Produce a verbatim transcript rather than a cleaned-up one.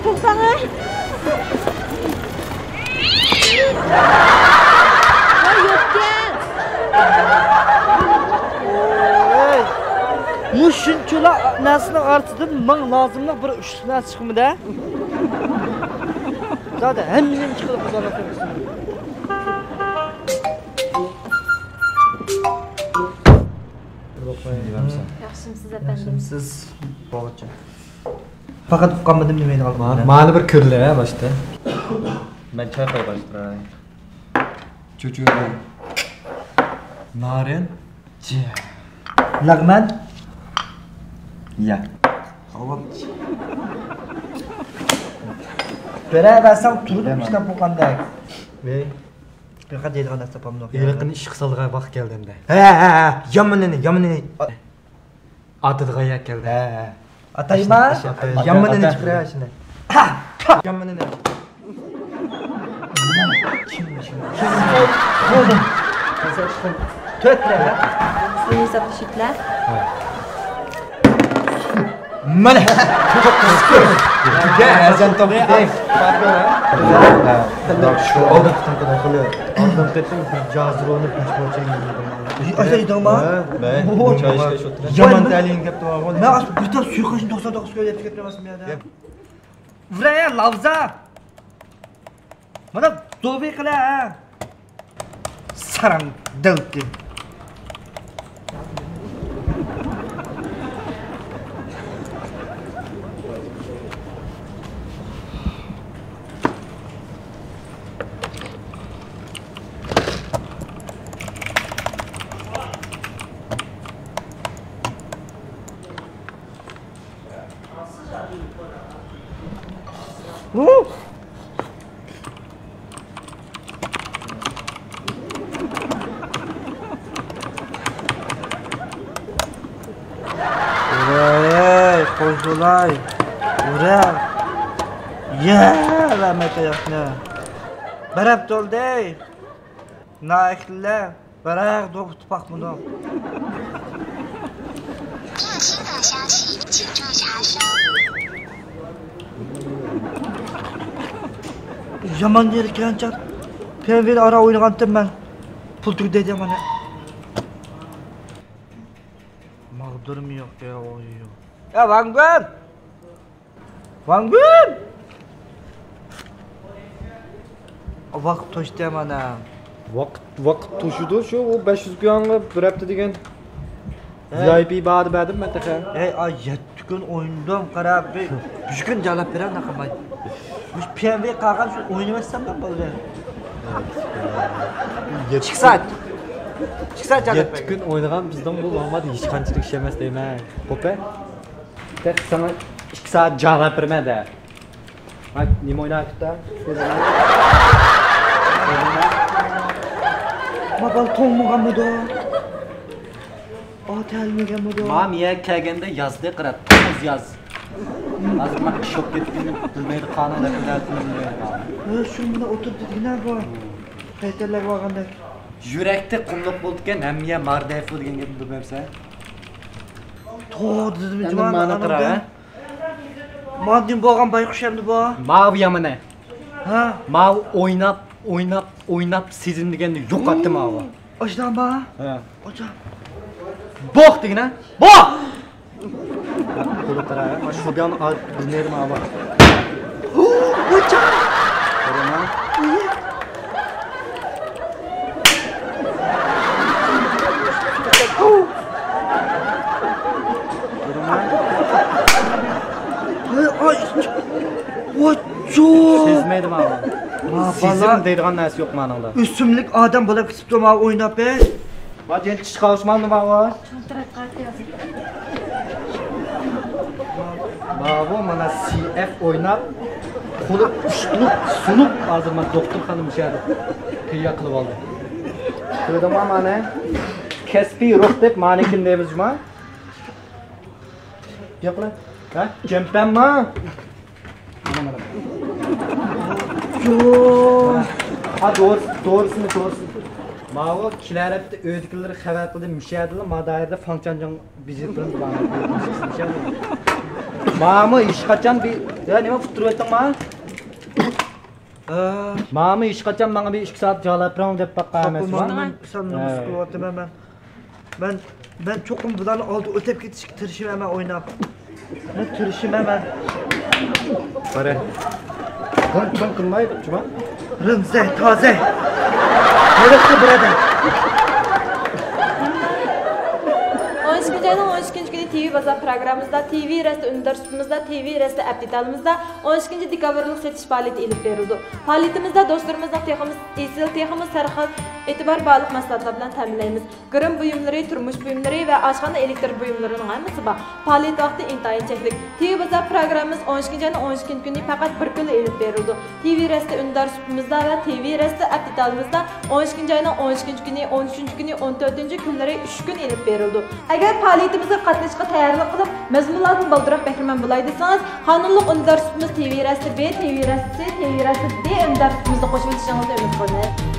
توختاڭە. ۋاي، يوقكەن. ئوي، مۇشۇنچىلا نەرسىنىڭ ئارىسىدىن مىڭ لازىملىق بىر ئۈچلۈك نەرسە چىقمىدى. زادى ھەممىنى چىقىرىپ قويغان. ياخشىمسىز، ئەپەندىم؟ ياخشىمسىز؟ بولغۇچە. پەقەت ئۇقالمىدىم نېمە دېگەنلىكىنى. مانا بىر كۆرۈلە باشتا. مەن چاي قويۇپ باشلاي. چۈچۈ. نارىن. لەغمەن. يا. بېرەۋەرسەڭ تۇردۇم ئىشلەپ بولغاندەك. ۋەي. بىر قەدەر يەيدىغان نەرسە تاپامدۇق. ھېلىقىنى ئىشقا سالىدىغان ۋاقىت كەلدى ئەمدى. ھە، ھە، ھە، يامىنىنى، يامىنىنى. ئاتىدىغان يەر كەلدى. ھە، ھە. ئاتايما؟ ئاشنا، ئاشنا. يامىنىنى ئاتا، ئاتا. چىقىرە، ئاشنا. ھە، يامىنىنى. كىم، كىم، كىم؟ تۆت لە. سىزنى ھېسابلىشىپلە. ھە. مانا. گە ئەزەن توقۇتى. ئالدىن قېتىم جازىرونى بىر جازىرونى بەش پارچە يېدىم. ئاشتا يېدىڭما؟ ھە، مەن چاي ئىچكەچ ئولتۇرىمەن. يامان تەلىيىڭ كەپتۇ. مەن ئاشۇ بىر تال سۇيۇقاشنى توقسان توققۇز كۆيدۈرۈپ كەپتىمەن ئاشۇ يەردە. ۋە لاۋزا. مانا دوبى قىلە، ھە. ساراڭ دەلكىن. ئەي، قوشۇلاي، ئۇرە. يە، رەھمەت ئاياقنى. بەرەپ تولدى. نائەھلىلەر. بىراق دوپ تۇپاق بۇنىڭ. يامان يېرى كەنچەر. پيەنۋېنى ئارا ئوينىغانتىم مەن. پۇل تۈگىدى دەيدۇ مانا. ماغدۇرمۇ يوق يا، ئوي يوق. يا ۋاڭگۈەن! ۋاڭگۈن! ۋاقىت توشتى مانا. ۋاقىت، ۋاقىت توشىدۇ شۇ، ئۇ بەش يۈز يۈەنگە بىر ھەپتە دېگەن. ھەي. ۋىئايپى باھادا بەردىم مەن تېخى. ھەي، ئاي، يەتتە كۈن ئوينىدىم، قارا، بىر، بىر كۈن جالاپ بېرەڭ، ناقىماي. مۇشۇ پيەنۋې قالغان شۇ ئوينىۋەتسەم مەن بولدى. ئىككى سائەت. ئىككى سائەت جالاپ بەرگەن. يەتتە كۈن ئوينىغان بىزنىڭ بۇ ۋاڭمادا ھېچقانچىلىك ئىش ئەمەس دەيمەن. خوپە. تېخى ساڭا ئىككى سائەت جالاپ بېرىمەن دە. ھاي، نېمە ئويناۋاتىسەن؟ ما بالا توڭمىغانمىدۇ؟ ئا، تەلمىگەنمىدۇ؟ ما مىيە كەلگەندە يازدى، قارا، تومۇز ياز. ھازىر ما قىش بولۇپ كەتكىنىنى بىلمەيدۇ، قانۇن رەھبەرلىرىنى بىلمەيدۇ. ھە، شۇ مانا ئولتۇرۇپ دېگىنە بۇ. پەيتەللەرگە بارغاندەك. يۈرەكتە قۇملۇق بولىدىكەن، ھەممە يەر ماردەيفۇ دېگەن گەپنى بىلمەپسەن؟ توغرا دېدىم، ئەمدى جۇما، مانا قارا، ھە؟ ماندىن بولغان بايقۇش ئەمدى بۇ. ماۋۇ يامىنى. ھە؟ ماۋۇ ئويناپ، ئويناپ، ئويناپ سېزىم دېگەننى يوقاتتى ماۋۇ. ئاشۇنداقمۇ؟ ھە. ئاچا. بوق دېگىنە. بوق! قولى قارا، ما شۇ بىيان ئال، بىلمەيدۇ ماۋۇ. ئاچا. قارىما. سېزمەيدۇ ماۋۇ. سېزىم دەيدىغان نەرسە يوق مانىڭدا. ئۆسۈملۈك ئادەم بولۇپ كېتىپتۇ ماۋۇ ئويناپ، ھە. ما جېنى چىقىش قاۋۇشمامدۇ ماۋۇ؟ ماۋۇ مانا سى ئېف ئويناپ، قولى ئۇشتۇلۇپ، سۇنۇپ، ھازىر مانا دوختۇرخانا مۇشۇ يەردە تەييار قىلىپ ئالدى. كۆردۈڭمۇ مانا؟ كەسپىي روھ دەپ مانېكىن دەيمىز جۇما. ياقلا. ھە؟ جەمپەمما؟ مانا، مانا. يوق. ھا، دورىسى، دورىسىنى، دورىسىنى. ماۋۇ كېلەر ھەپتە ئۆيدىكىلەر خەۋەر قىلدى، مۇشۇ يەردىلا ما دائىرىدە فاڭچانجاڭ بىزى تۇرۇمىز بار. ماڭىمۇ ھېچقاچان بى-، يا نېمە ئۇتتۇرۇۋەتتىڭما؟ ماڭىمۇ ھېچقاچان ماڭا بىر ئىككى سائەت جالاپ بېرىڭ دەپ باققان ئەمەسما؟ مەن سەن نېمە قىلىۋاتىمەن مەن؟ مەن، مەن چوقۇم بۇلارنىڭ ئالدىدا ئۆتۈپ كېتىشكە تىرىشىمەن مەن ئويناپ. مەن تىرىشىمەن مەن. قارا. قىلماي جۇما. رىمزە تازە. نۆۋەتتە بۇرادەر. ئون ئىككىنچى ئاينىڭ ئون ئىككىنچى كۈنى تىۋى بازار پروگراممىمىزدا، تىۋى رەستە ئۈندىدار سۇپىمىزدا، تىۋى رەستە ئەپ دېتالىمىزدا، ئون ئىككىنچى دېكابىرلىق سېتىش پائالىيىتى ئېلىپ بېرىلىدۇ. پائالىيىتىمىزدە دوستلىرىمىزنىڭ تېخىمۇ ئېسىل، تېخىمۇ سەرخىل، ئېتىبار بارلىق مەھسۇلاتلار بىلەن تەمىنلەيمىز. گىرىم بۇيۇملىرى، تۇرمۇش بۇيۇملىرى ۋە ئاشخانا ئېلېكتر بۇيۇملىرىنىڭ ھەممىسى بار. پائالىيەت ۋاقتى ئىنتايىن چەكلىك. تىۋى بازار پروگراممىمىز ئون ئىككىنچى ئاينىڭ ئون ئىككىنچى كۈنى پەقەت بىر كۈنلا ئېلىپ بېرىلىدۇ. تىۋى رەستە ئۈندىدار سۇپىمىزدا ۋە تىۋى رەستە ئەپ دېتالىمىزدا ئون ئىككىنچى ئاينىڭ ئون ئىككىنچى كۈنى، ئون ئۈچىنچى كۈنى، ئون تۆتىنچى كۈنلىرى ئۈچ كۈن ئېلىپ بېرىلىدۇ. ئەگەر پائالىيىتىمىزگە قاتنىشىشقا تەييارلىق قىلىپ، مەزمۇنلاردىن بالدۇرراق بەھرىمەن بولاي دېسىڭىز، قانۇنلۇق ئۈندىدار سۇپىمىز تىۋى رەستە بى، تىۋى رەستە سى، تىۋى رەستە دې ئۈندىدار سۇپىمىزدا قوشۇۋېلىشىڭىزنى ئۈمىد قىلىمىز.